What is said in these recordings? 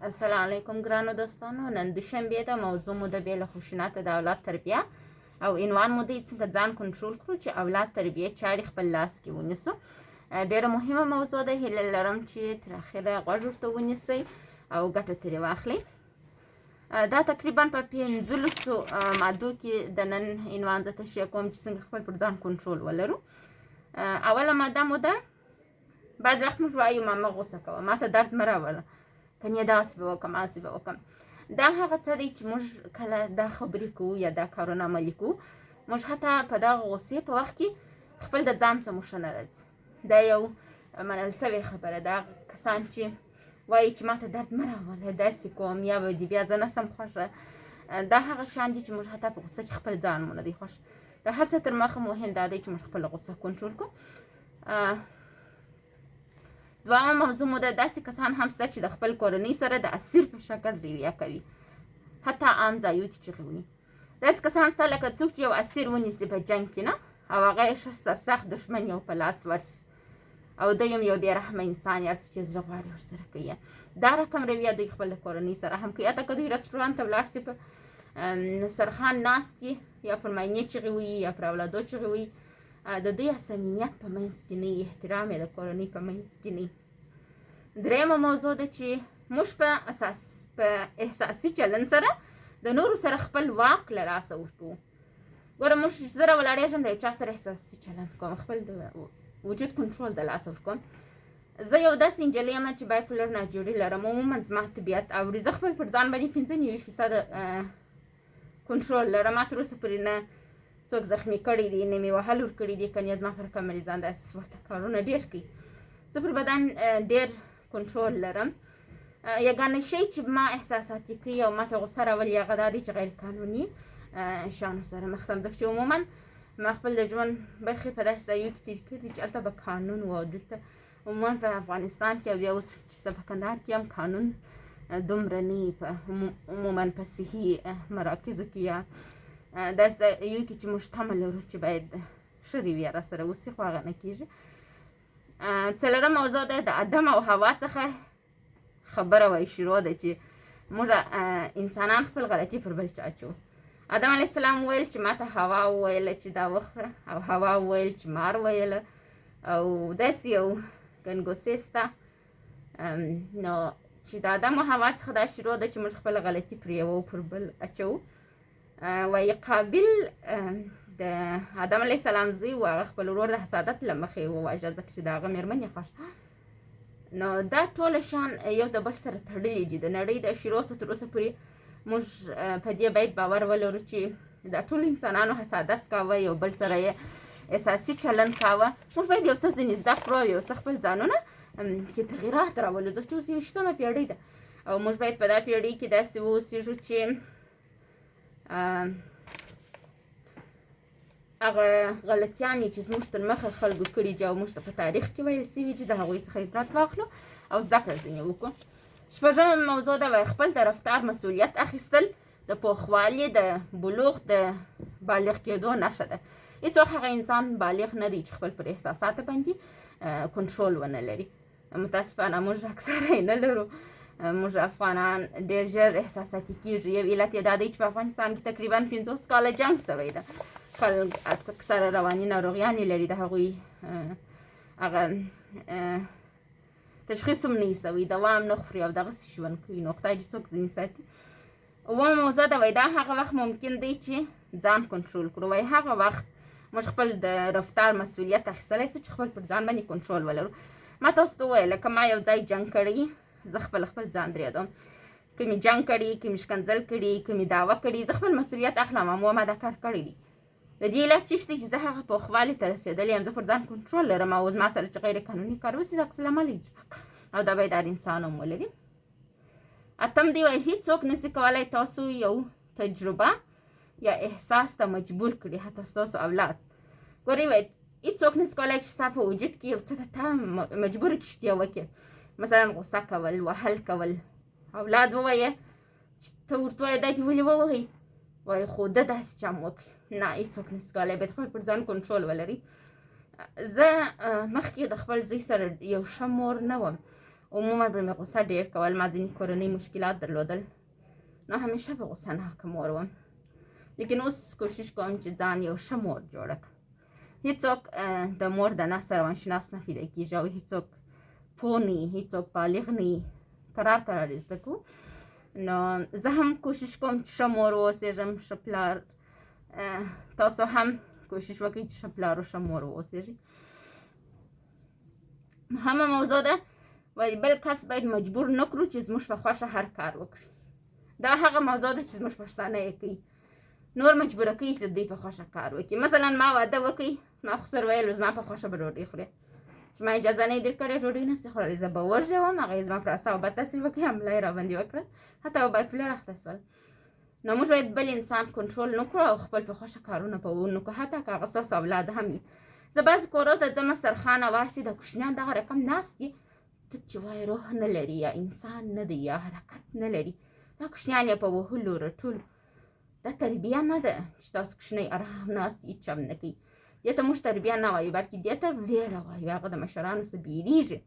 السلام علیکم ګرانو دوستانو، نن دوشنبه ده. موضوع مو ده بې له خشونته د اولاد تربیه او عنوان مو دی څنګه ځان کنټرول کړو چې اولاد تربیه چارې خپل لاس کې ونیسو. ډیره مهمه موضوع ده، هیله لرم چې تر اخره غوږ ورته ونیسئ او ګټه ترې واخلئ. دا تقریبا په 15 مادو کې د نن عنوان زه تشریح کوم چې څنګه خپل پر ځان کنټرول ولرو. اوله ماده مو ده، بعضې وخت موږ وایو ما مه غوسه کوه، ما ته درد مه راوله، کنې داسې به وکړم هسې به وکړم. دا هغه څه دی چې موږ کله دا خبرې کوو یا دا کارونه عملي کوو، موږ حتی په دغه غوسې په وخت کې خپل د ځان څخه مو ښه نه راځي. دا یو منل سوې خبره ده. کسان چې وایي چې ماته درد مه راوله، داسې کوم یا به دې بیا زه نه سم خوښه، دا هغه شیان دي چې موږ حتی په غوسه کې خپل ځان مو نه دی خوښ. د هر څه تر مخه مهم دا دی چې موږ خپله غوسه کنټرول کړو. دویمه موضوع مو ده، داسې کسان هم شته چې د خپل کورنۍ سره د اسیر په شکل رویه کوي، حتی عام ځایو کې چیغې وني. داسې کسان شته لکه څوک چې یو اسیر ونیسي په جنګ کې نه، او هغه یې ښه سرسخت دښمن یو په لاس ورسي او دی هم یو بې رحمه انسان یا څه چې زړه غواړي ورسره کوي. دا رقم رویه دوی خپل کورنۍ سره هم کوي. حتی که دوی رستورانت ته ولاړ سي، په سرخان ناست دي، یا پر ماینې چیغې وهي یا پر اولادو چیغې وهي، د دوی صمیمیت په منځ کې نه، احترام یې د کورنۍ په منځ کې نه. درېیمه موضوع ده چې موږ په اساس په احساسي چلن سره د نورو سره خپل واک له لاسه ورکوو. ګوره موږ زه راولاړېږم د یو چا سره احساسي چلند کوم، خپل د وجود کنټرول د لاسه ورکوم. زه یو داسې نجلۍ یم چې بایپولر ناجوړي لرم، عموما زما طبیعت اوري. زه خپل پر ځان باندې 95% کنټرول لرم. ما تر اوسه پورې نه څوک زخمي کړی دی، نه مې وهل ورکړي دي، کنې زما پر کم مریضان داسې ورته کارونه ډېر کوي. زه پر بدن ډېر کنټرول لرم. یګانه شی چې ما احساساتي کوي او ما ته غوسه راولي هغه دا دی چې غیر قانوني شیانو سره مخ سم، ځکه چې عموما ما خپل د ژوند برخې په داسې ځایو کې تېر کړي دي چې هلته به قانون و، او دلته عموما په افغانستان کې او بیا اوس چې زه په کندهار کې یم قانون دومره نه په عموما په صحي مراکزو کې یا داسې ځایو کې چې موږ تمه لرو چې باید ښه رویه را سره وسي، خو هغه نه کېږي. څلورم موضوع ده د ادم او هوا څخه خبره وایي، شروع ده چې موږ انسانان خپل غلطي پر بل چا اچوو. آدم علیه السلام وویل چې ماته هوا وویله چې دا وخوره، او هوا وویل چې مار ویله، او داسې یو ګنګوسې سته. نو چې د آدم او هوا څخه دا شروع ده چې موږ خپله غلطي پر یوه او پر بل اچوو. وایي قابیل د آدم علیه السلام زوی و، هغه خپل ورور د حسادت له مخې وواژه ځکه چې د هغه مېرمن یې خوښه. نو دا ټول شیان یو د بل سره تړلي دي. د نړۍ د شروع څخه تر اوسه پورې موږ په دې باید باور ولرو چې دا ټول انسانانو حسادت کاوه، یو بل سره یې احساسي چلند کاوه. موږ باید یو څه ځینې زده کړو، یو څه خپل ځانونه کې تغیرات راولو، ځکه چې اوس 21مه پیړۍ ده او موږ باید په دا پیړۍ کې داسې واوسېږو چې هغه غلطیانې چې زموږ تر مخه خلکو کړي دي او موږ ته په تاریخ کې ویل سوي چې د هغوی څخه عبرت واخلو او زده کړه ځینې وکړو. شپږمه موضوع ده وایي خپل د رفتار مسؤلیت اخیستل د پوخوالي، د بلوغ، د بالغ کېدو نښه ده. هیڅ وخت هغه انسان بالغ نه دی چې خپل پر احساساتو باندې کنټرول ونه لري. متاسفانه موږ اکثره یې نه لرو. موږ افغانان ډېر ژر احساساتي کېږو. یو علت یې دا دی چې په افغانستان کې تقریبا 50 کاله جنګ سوی ده، خلک اکثره رواني ناروغیانې لري، د هغوی هغه تشخیص هم نه سوی، دوام نه خوري او دغسې ژوند کوي. نو خدای دې څوک ځینې ساتي. اوومه موضوع ده وایي دا هغه وخت ممکن دی چې ځان کنټرول کړو. وایي هغه وخت موږ خپل د رفتار مسؤلیت اخیستلی سو چې خپل پر ځان باندې کنټرول ولرو. ما تاسو ته وویل که ما یو ځای جنګ کړی، زه خپل خپل ځان درېدم، که مې جنګ کړي، که مې ښکنځل کړي، که مې دعوه کړي، زه خپل مسؤلیت اخلم او ما دا کار کړی دی. د دې علت چې دی چې زه هغه پوخوالي ته رسېدلې یم، زه پر ځان کنټرول لرم او زما سره چې غیر قانوني کار وسي، دا عکس العمل او دا باید هر انسان هم ولري. اتم دی وایي هیڅوک نسي کولی تاسو یو تجربه یا احساس ته مجبور کړي، حتی ستاسو اولاد. ګورئ وایي هیڅوک نسي کولی چې ستا په وجود کې یو څه ته تا مجبور کړي چې وکړې، مثلا غوسه کول، وهل کول. اولاد ووایه چې ته ورته وایې دا دې ولې ووهئ، وایي خو ده داسې چم وکړي. نه، هیڅوک نسي کولی، باید خپل پر ځان کنټرول ولري. زه مخکې د خپل زوی سره یو ښه مور نه وم، عموما به مې غوسه ډېر کول، ما ځینې کورنۍ مشکلات درلودل، نو همیشه به غوسه ناکه مور وم. لیکن اوس کوشش کوم چې ځان یو ښه مور جوړه کړم. هیڅوک د مور د نس روانشناس نه پیدا کېږي او هیڅوک پوه نه وي، هیڅوک بالغ نه وي، کرار کرار یې زده کوو. نو زه هم کوشش کوم چې ښه مور واوسېږم، ښه پلار. تاسو هم کوشش وکړئ چې ښه پلار او ښه مور واوسېږئ. مهمه موضوع ده، وایي بل کس باید مجبور نه کړو چې زموږ په خوښه هر کار وکړي. دا هغه موضوع ده چې زموږ پښتانه یې کوي، نور مجبوره کوي چې د دوی په خوښه کار وکړي. مثلا ما واده وکړي، زما خسر ویل زما په خوښه به ډوډۍ خورې، چې ما اجازه نه یې درکړې ډوډۍ نه سي خوړلی، زه به وږې وم، هغه یې زما پر اعصابو بد تاثیر وکړي، حمله یې راباندې وکړه، حتی به بایپولر اخته سول. نو موږ باید بل انسان کنټرول نه کړو او خپل په خوښه کارونه په ونه کړو، حتی که هغه ستاسو اولاد هم وي. زه بعضې کورو ته ځم، سترخوان واسي، د کوچنیان دغه رقم ناست دي، ته چې وایې روح نه لري یا انسان نه دی یا حرکت نه لري، دا کوچنیان یې په وهلو رټلو. دا تربیه نه ده چې تاسو کوچنی ارام ناست هېڅ هم نه کوي. دې ته موږ تربیه نه وایو، بلکې دې ته ویره وایو، هغه د مشرانو څخه بیریږي.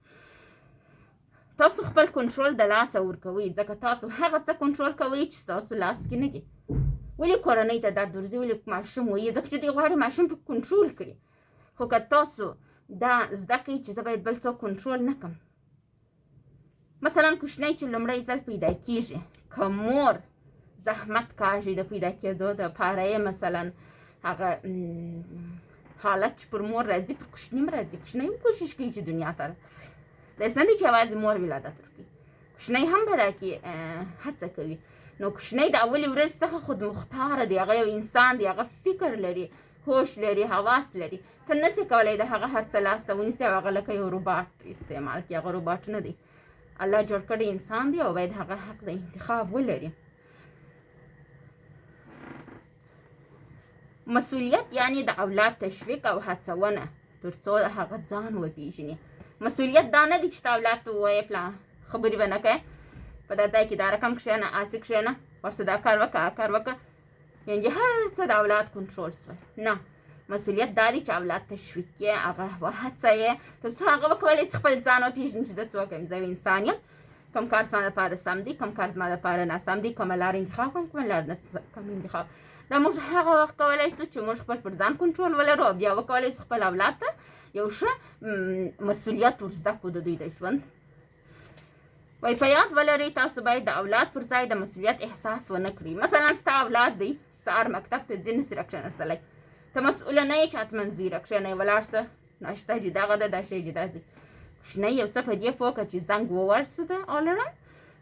تاسو خپل کنټرول د لاسه ورکوئ، ځکه تاسو هغه څه کنټرول کوئ چې ستاسو لاس کې نه دي. ولې کورنۍ ته درد ورځي، ولې ماشوم وایي؟ ځکه چې دوی غواړي ماشوم په کنټرول کړي. خو که تاسو دا زده کړئ چې زه باید بل څوک کنټرول نه کړم، مثلا کوچنی چې لومړی ځل پیدا کیږي، که مور زحمت کاږي د پیدا کېدو دپاره یې، مثلا هغه حالت چې پر مور راځي پر کوچني هم راځي، کوچنی هم کوشش کوي چې دنیا ته داسې نه دی چې یوازې مور ولادت ورکوي، کوچنی هم په دا کې هڅه کوي. نو کوچنی د اولې ورځې څخه خودمختاره دی، هغه یو انسان دی، هغه فکر لري، هوش لري، حواس لري. ته نسې کولی د هغه هر څه لاس ته ونیسې او هغه لکه یو روباټ استعمال کړي. هغه روباټ نه دی، الله جوړ کړی انسان دی او باید هغه حق د انتخاب ولري. مسؤلیت یعنی د اولاد تشویق او هڅونه تر څو هغه ځان وپیژني. مسؤلیت دا نه دی چې ته اولاد ته ووایې پلا خبرې به نه کوې، په دا ځای کې دا رقم کښېنه، هسې کښېنه، ورسره دا کار وکړه، هغه کار وکړه، یعنې هر څه د اولاد کنټرول سول. نه، مسؤلیت دا دی چې اولاد تشویق کړې، هغه وهڅوې تر څو هغه وکولی شي خپل ځان وپېژني چې زه څوک یم، زه یو انسان یم، کوم کار زما دپاره سم دی، کوم کار زما دپاره ناسم دی، کومه لار انتخاب کوم، کومه لار نه کوم انتخاب. دا موږ هغه وخت کولی سو چې موږ خپل پر ځان کنټرول ولرو او بیا وکولی سو خپل اولاد ته یو ښه مسؤلیت ور زده کړو د دوی د ژوند. وای په یاد ولرئ تاسو باید د اولاد پر ځای د مسؤلیت احساس ونه کړئ. مثلا ستا اولاد دی سهار مکتب ته ځي، نسي راکښېنستلی، ته مسؤله نه یې چې حتما زوی راکښېنوې، ولاړ سه ناشته جې دغه ده، دا شی جې دا دی. کوچنی یو څه په دې پوه که چې زنګ ووهل سو د الارم،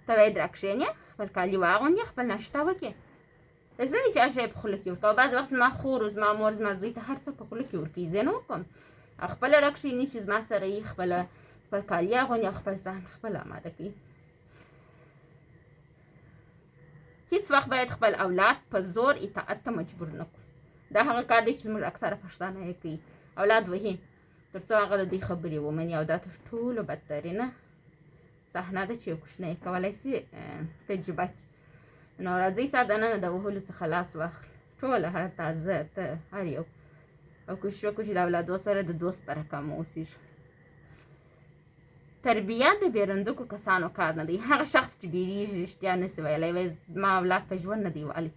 ته باید راکښېنې، خپل کالي واغوندې، خپل ناشته وکړې. داسې نه دی چې هر شی په خوله کې ورکوه. بعضې وخت زما خور او زما مور زما زوی ته هر څه په خوله کې ورکوي، زه نه ورکوم، او خپله راکښېني چې زما سره یې خپله خپل کالي اغوندي او خپل ځان خپله اماده کوي. هیڅ وخت باید خپل اولاد په زور اطاعت ته مجبور نه کړو. دا هغه کار دی چې زموږ اکثره پښتانه یې کوي، اولاد وهي تر څو هغه د دوی خبرې ومني، او دا تر ټولو بدترینه صحنه ده چې یو کوچنی کولی سي تجربه کړي. نو راځئ ستا دننه د وهلو څخه لاس واخلو، ټوله هر تازه ته هر یو، او کوشش وکړو چې د اولادو سره د دوست په رقم اوسېږو. تربیه د بیرندوکو کسانو کار نه دی. هغه شخص چې بیریږي رښتیا نسي ویلی، وایي زما اولاد په ژوند نه دی والي،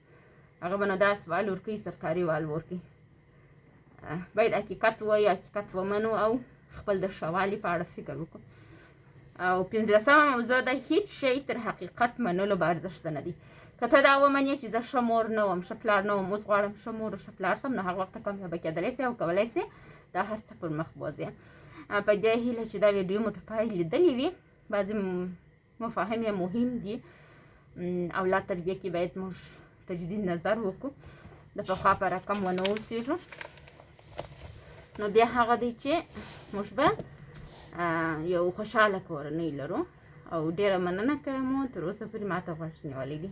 هغه به نو داسې وال ورکوي، سرکاري وال ورکوي. باید حقیقت ووایو، حقیقت ومنو او خپل د ښه والي په اړه فکر وکړو. او پنځلسمه موضوع ده، هیڅ شی تر حقیقت منلو به ارزښته نه دی. که ته دا ومنې چې زه ښه مور نه وم، ښه پلار نه وم، اوس غواړم ښه مور او ښه پلار سم، نو هغه وخت کامیابه کېدلی سې او کولی سې دا هر څه پر مخ بوځې. په دې هیله چې دا ویډیو مو تر پای لیدلې وي. بعضې مفاهیم یې مهم دي. اولاد تربیه کې باید موږ تجدید نظر وکړو، د پخوا په رقم ونه اوسېږو. نو بیا هغه دی چې موږ به یو خوشحاله کورنۍ لرو. او ډېره مننه کوم، تر اوسه پورې ماته غوږ نیولی دی.